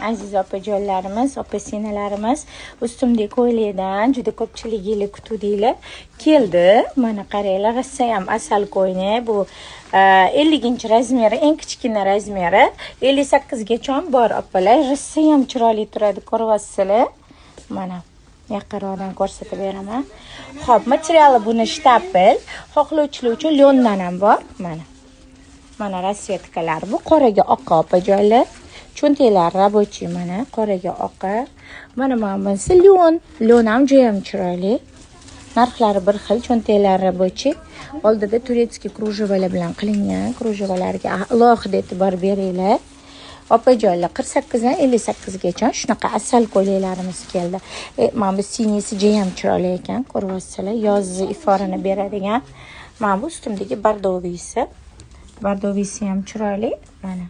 Aziz opajonlarimiz, opa singillarimiz, ustimdagi ko'ylakdan juda ko'pchiliginglar kutuvdinglar. Keldi. Mana qaranglar, rossayam asal ko'ylak. Bu 50 razmeri, eng kichkina razmeri. 58 gacha bor, opalar. Rossayam chiroyli turadi, ko'ryapsizlar. Mana yaqinroqdan ko'rsatib beraman. Xo'p, materiali buni штапель. Xohlovchilar uchun лён dan ham bor. Mana. Mana расцветка lar. Bu qoraga oq, opajonlar. Cho'ntaklari рабочий, mana qoraga oqa. Mana bunisi лён. Лён ham juda ham chiroyli. Narxlari bir xil, cho'ntaklari рабочий. Oldida турецкий кружева lar bilan qilingan. Кружева larga alohida e'tibor beringlar. Opajonlar, 48 dan 58 gacha shunaqa asal ko'ylaklarimiz keldi. Mana bu синий si juda ham chiroyli ekan, ko'ryapsizlar. Yozni iforini beradigan. Mana bu ustimdagi бордовый si. Бордовый si ham chiroyli. Mana.